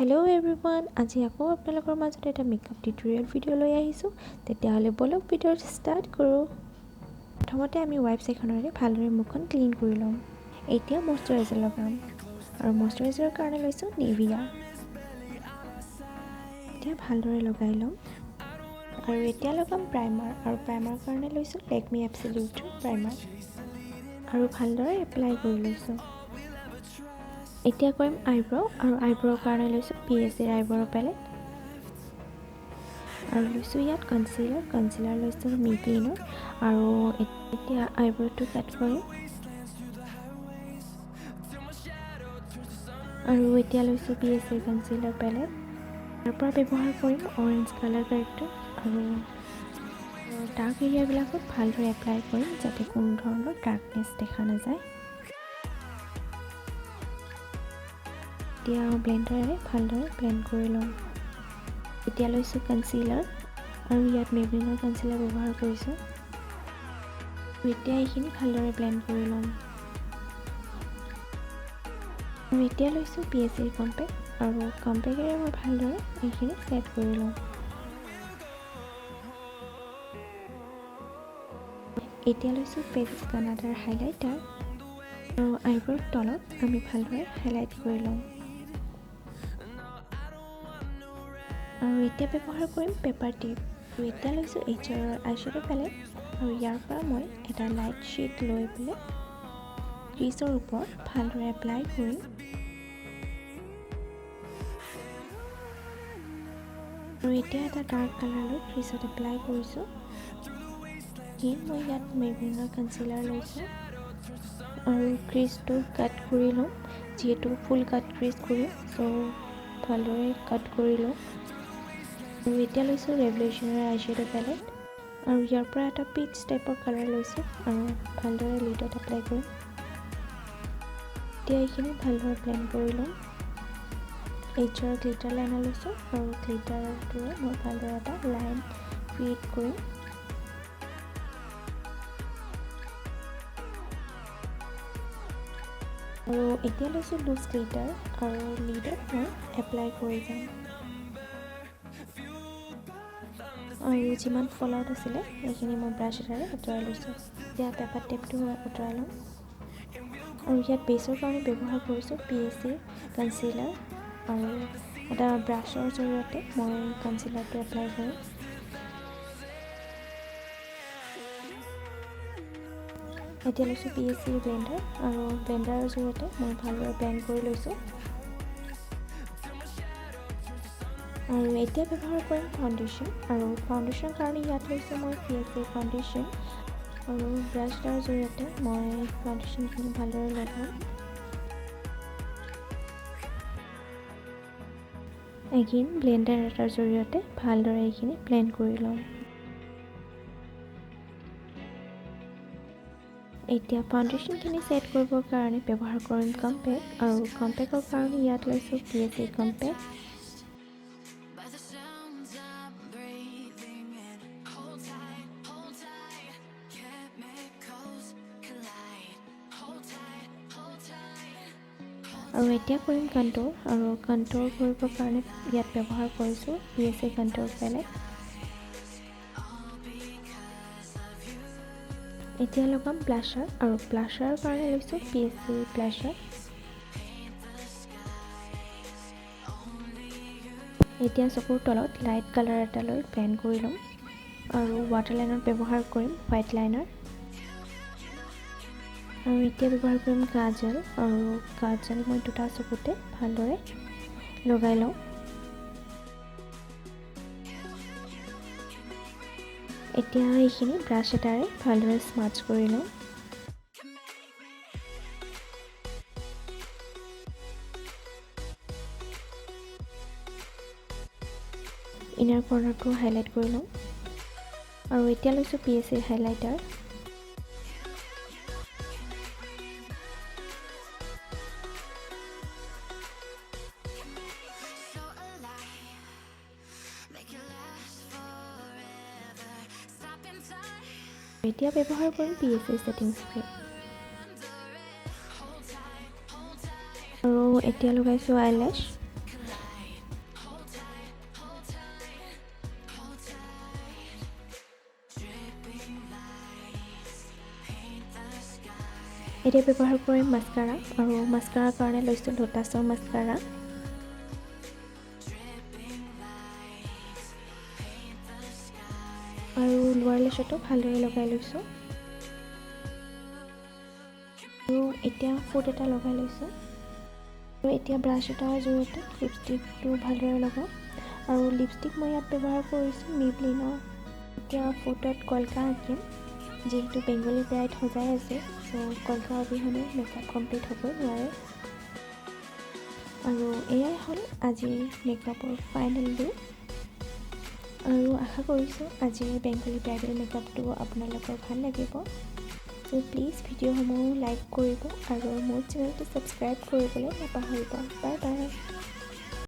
Hello' everyone, আজি আকৌ আপোনালোকৰ মাজত এটা মেকআপ টিউটৰিয়েল ভিডিঅ' লৈ আহিছোঁ। তেতিয়াহ'লে ব'লক, ভিডিঅ' ষ্টাৰ্ট কৰোঁ। প্ৰথমতে আমি ৱাইপছ এখনেৰে ভালদৰে মুখখন ক্লিন কৰি ল'ম। এতিয়া মইশ্চাৰাইজাৰ লগাম আৰু মইশ্চাৰাইজাৰৰ কাৰণে লৈছোঁ নিভিয়া। এতিয়া ভালদৰে লগাই ল'ম আৰু এতিয়া লগাম প্ৰাইমাৰ আৰু প্ৰাইমাৰৰ কাৰণে লৈছোঁ লেকমি এবচলিউটৰ প্ৰাইমাৰ আৰু ভালদৰে এপ্লাই কৰি লৈছোঁ। এতিয়া কৰিম আইব্ৰ' আৰু আইব্ৰ'ৰ কাৰণে লৈছোঁ পি এছ চিৰ আইব্ৰ' পেলেট আৰু লৈছোঁ ইয়াত কনচিলাৰ। কনচিলাৰ লৈছোঁ মেইবেলিনৰ আৰু এতিয়া আইব্ৰ'টো কাট কৰিম। আৰু এতিয়া লৈছোঁ পি এছ চিৰ কনচিলাৰ পেলেট। ইয়াৰ পৰা ব্যৱহাৰ কৰিম অৰেঞ্জ কালাৰ কাৰেক্টৰ আৰু ডাৰ্ক এৰিয়াবিলাকত ভালদৰে এপ্লাই কৰিম, যাতে কোনো ধৰণৰ ডাৰ্কনেছ দেখা নাযায়। এতিয়া ব্লেণ্ডাৰেৰে ভালদৰে ব্লেণ্ড কৰি ল'ম। এতিয়া লৈছোঁ কনচিলাৰ আৰু ইয়াত মেবলিনৰ কনচিলাৰ ব্যৱহাৰ কৰিছোঁ। এতিয়া এইখিনি ভালদৰে ব্লেণ্ড কৰি ল'ম। আৰু এতিয়া লৈছোঁ পি এছ চিৰ কম্পেক্ট আৰু কম্পেক্টেৰে মই ভালদৰে এইখিনি ছেট কৰি ল'ম। এতিয়া লৈছোঁ পেৰিছ কানাডাৰ হাইলাইটাৰ আৰু আইব্ৰ'ৰ তলত আমি ভালদৰে হাইলাইট কৰি ল'ম। আৰু এতিয়া ব্যৱহাৰ কৰিম পেপাৰ টেপ। আৰু এতিয়া লৈছোঁ এইচ আৰৰ আইশ্বেড' পেলেট আৰু ইয়াৰ পৰা মই এটা লাইট শ্বেড লৈ পেলাই ক্ৰিজৰ ওপৰত ভালদৰে এপ্লাই কৰিম। আৰু এতিয়া এটা ডাৰ্ক কালাৰ লৈ ক্ৰিজত এপ্লাই কৰিছোঁ। মই ইয়াত মেবলিনৰ কনচিলাৰ লৈছোঁ আৰু ক্ৰিজটো কাট কৰি ল'ম, যিহেতু ফুল কাট ক্ৰিজ কৰিম, চ' ভালদৰে কাট কৰি ল'ম। আৰু এতিয়া লৈছোঁ ৰেভলিউশ্যনৰ আইশ্বেড' পেলেট আৰু ইয়াৰ পৰা এটা পিচ টাইপৰ কালাৰ লৈছোঁ আৰু ভালদৰে লিডত এপ্লাই কৰিম। এতিয়া এইখিনি ভালদৰে ব্লেণ্ড কৰি ল'ম। এইচৰ গ্লিটাৰ লাইনাৰ লৈছোঁ আৰু গ্লিটাৰটোৰে মই ভালদৰে এটা লাইন ক্ৰিয়েট কৰিম। আৰু এতিয়া লৈছোঁ লুজ গ্লিটাৰ আৰু লিডত মই এপ্লাই কৰি যাম। আৰু যিমান ফল আউট আছিলে, সেইখিনি মই ব্ৰাছ এটাৰে আঁতৰাই লৈছোঁ। এতিয়া পেপাৰ টেপটো মই আঁতৰাই ল'ম। আৰু ইয়াত বেছৰ কাৰণে ব্যৱহাৰ কৰিছোঁ পি এছ চিৰ কনচিলাৰ আৰু এটা ব্ৰাছৰ জৰিয়তে মই কনচিলাৰটো এপ্লাই কৰিম। এতিয়া লৈছোঁ পি এছ চিৰ ব্লেণ্ডাৰ আৰু ব্লেণ্ডাৰৰ জৰিয়তে মই ভালদৰে ব্লেণ্ড কৰি লৈছোঁ। আৰু এতিয়া ব্যৱহাৰ কৰিম ফাউণ্ডেশ্যন আৰু ফাউণ্ডেশ্যনৰ কাৰণে ইয়াত লৈছোঁ মই পি এছ চিৰ ফাউণ্ডেশ্যন আৰু ব্ৰাছ এটাৰ জৰিয়তে মই ফাউণ্ডেশ্যনখিনি ভালদৰে লগাম। এগেইন ব্লেণ্ডাৰ এটাৰ জৰিয়তে ভালদৰে এইখিনি ব্লেণ্ড কৰি ল'ম। এতিয়া ফাউণ্ডেশ্যনখিনি ছেট কৰিবৰ কাৰণে ব্যৱহাৰ কৰিম কম্পেক্ট আৰু কম্পেক্টৰ কাৰণে ইয়াত লৈছোঁ পি এছ চিৰ compact. By the sounds I'm breathing in. Hold tight, hold tight. Chemicals collide. Hold tight, hold tight. আৰু এতিয়া কৰিম কণ্ট'ৰ আৰু কণ্ট'ৰ কৰিবৰ কাৰণে ইয়াত ব্যৱহাৰ কৰিছোঁ পি এছ চিৰ কণ্ট'ৰ plate. All because of you. এতিয়া লগাম ব্লাছাৰ আৰু ব্লাছাৰৰ কাৰণে লৈছোঁ পি এছ চিৰ blusher. Paint the skies. Only you. এতিয়া চকুৰ তলত লাইট কালাৰ এটা লৈ ব্লেণ্ড কৰি ল'ম আৰু ৱাটাৰ লাইনত ব্যৱহাৰ কৰিম হোৱাইট লাইনাৰ। আৰু এতিয়া ব্যৱহাৰ কৰিম কাজল আৰু কাজল মই দুটা চকুতে ভালদৰে লগাই লওঁ। এতিয়া এইখিনি ব্ৰাছ এটাৰে ভালদৰে স্মাচ কৰি লওঁ। ইনাৰ কৰ্ণাৰটো হাইলাইট কৰি লওঁ। আৰু এতিয়া লৈছোঁ পি এছ চিৰ highlighter. So alive. Make it last forever. Stop in time. এতিয়া ব্যৱহাৰ কৰিম পি এছ চিৰ setting spray. Under it. Hold tight, hold tight. আৰু এতিয়া লগাইছোঁ আইলেছ। এতিয়া ব্যৱহাৰ কৰিম মাস্কাৰা আৰু মাস্কাৰাৰ কাৰণে লৈছোঁ লোটাছৰ মাস্কাৰা। Dripping lights paint the skies. আৰু লোৱাৰ লেছতো ভালদৰে লগাই লৈছোঁ আৰু এতিয়া ফুট এটা লগাই লৈছোঁ। আৰু এতিয়া ব্ৰাছ এটাৰ জৰিয়তে লিপষ্টিকটো ভালদৰে লগাম আৰু লিপষ্টিক মই ইয়াত ব্যৱহাৰ কৰিছোঁ মেবলিনৰ। এতিয়া ফুটত কলকা আঁকিম। যিহেতু বেংগলী ব্ৰাইড সজাই আছে, চ' কলকা অবিহনে মেকআপ কমপ্লিট হ'বই নোৱাৰে। আৰু এয়াই হ'ল আজিৰ মেকআপৰ ফাইনেল লুক। আৰু আশা কৰিছোঁ আজিৰ বেংগলী ব্ৰাইডেল মেকআপটো আপোনালোকৰ ভাল লাগিব। চ' প্লিজ ভিডিঅ'সমূহ লাইক কৰিব আৰু মোৰ চেনেলটো ছাবস্ক্ৰাইব কৰিবলৈ নাপাহৰিব। Bye bye.